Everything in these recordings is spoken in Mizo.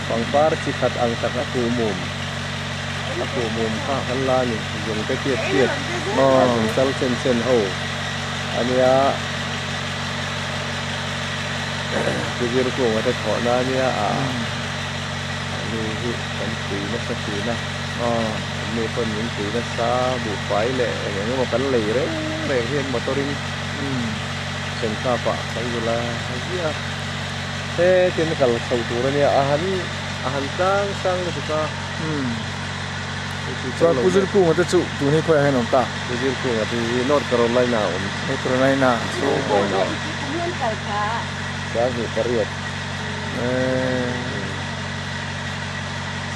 Pangpar chi khat ang tak a kuhmum a kuhmum kha kan la a ni zung te tiat tiat a zung chal chen chen ho a nia pu zir kunga te thawh na a nia ah ani hi kan pui nasa thin a anni pawn min pui nasa buhfai leh eng eng emaw kan lei reng reng hian motor in Senkap ah kan zu la ziah a. Hetin kal chho tur a nia, a han a han tlang sang lutuk a. Umm. Chuan Pu Zirkunga te chu tun hi khawiah hian awm ta? Pu Zirkunga te hi North Carolina a awm. North Carolina. 2008.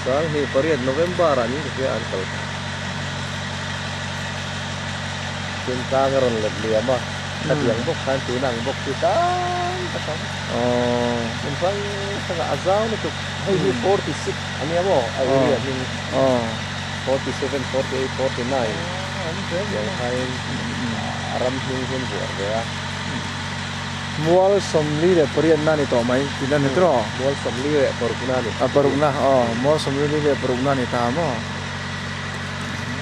2008 November ah ning ka hria an kal kha. Tin tlang a rawn let liam a. Khatiang bawk khan tuna ang bawk chu tam tak ang. Hmun hrang hrangah a zau lutuk. Hei hi 46 a nia maw a area hming 47, 48, 49 tiang khain a ram hming hi an vuah ve a. Mual 48 na ni tawh mai tih a ni tawh. Mual 46 na ni. A parukna aw mual 46 na ni ta maw.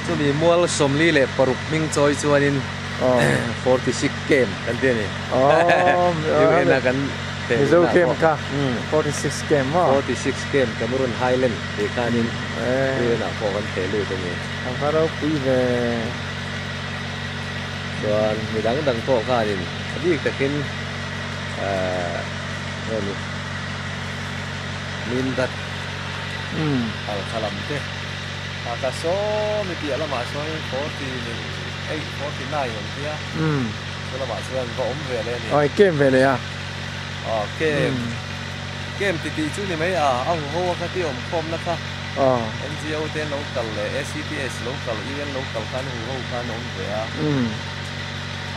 Chumi mual 46 hming chawi chuanin. 46 camp kan ti a ni. UN a kan Mizo camp kha 46 camp maw? 46 camp Cameron Highland tih khanin UN ah pawh kan theh lut a ni. A va ropui ve. Chuan mi dang dang pawh khanin a bik takin nge ni Mindat Halkha lam te Halkha saw mi piah lamah sawn 40 ni 8 49 an tia chu lamah chuan va awm ve leh a ni. Aw kem ve leh a. Aw kem kem ti tih chu ni mai a a hu ho a kha ti awm khawmna kha NGO te an lo kal leh ACPS lo kal UN lo kal khan hu ho khan awm ve a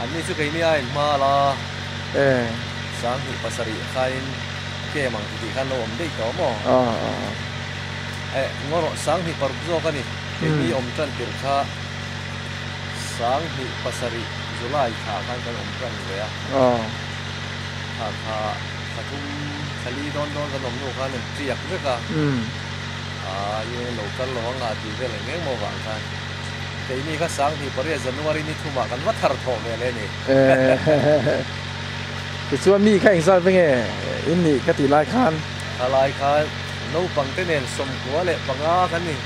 an ni chu keini a inhma la 2007 khain kem ang ti tih khan lo awm daih tawh maw? Eh ngaw rawh 2006 zawk a ni keini awm tan tirh kha. 2007 July thla khan kan awm tan ve a. Thla thla thla thum thla li dawn dawn kan awm hnu khan an tiak vek a. Aa i lo kal lo ang a tih vel eng eng maw vang khan keini kha 2008 January ni thumah kan va thar thawh ve leh a ni. Tichuan mi kha engzat ve nge in nih ka tih lai khan? Kha lai khan naupang te nen 95 kan ni.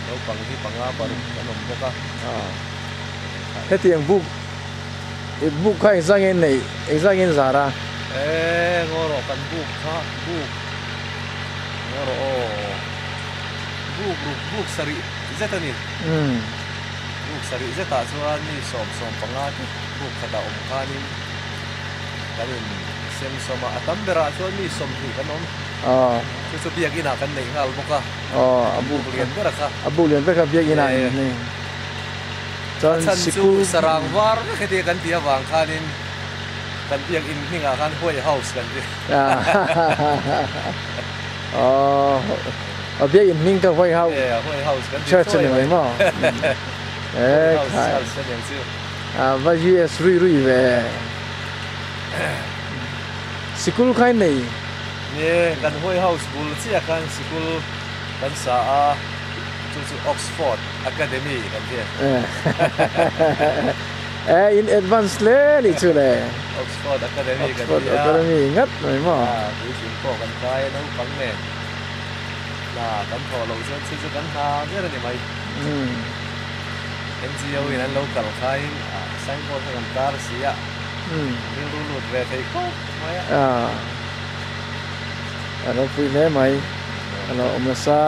Naupang hi panga paruk an awm bawk a. Hetiang buk buk kha engzah nge in neih engzah nge in zar a? E ngaw rawh kan buk kha buk ngaw rawh aw buk ruk buk sarih zet a ni. Buk sarih zetah chuan mi sawm sawm panga te buk khatah awm khanin kan in sem sawm a, a tam berah chuan mi 20 kan awm. Chu chu biakin ah kan neih nghal bawk a. Aw a buk lian ber kha. A buk lian ber kha biakin ah in nei. Chuan a chhan chu sarang var vek heti kan tih avang khanin kan biakin hmingah khan White House kan ti. Aw a biakin hming kha White House. E White House kan ti Church a ni mai maw? White House Church a niang chu. A va US rui rui ve. Sikul kha in nei. Ni, kan White House bul chiah khan sikul kan sa a, chu chu Oxford Academy kan ti. Eh, in advance hle nih chu le. Oxford Academy kan ti a. Oxford Academy ngat mai maw? Ah, puitling pawh kan kai a naupang nen. Hna kan thawh loh chuan chu chu kan hna ber a ni mai. NGO in an lo kal khain signboard kha kan tar si a, rilru lut ve thei khawp mai a. A ropui hle mai, a lo awm nasa.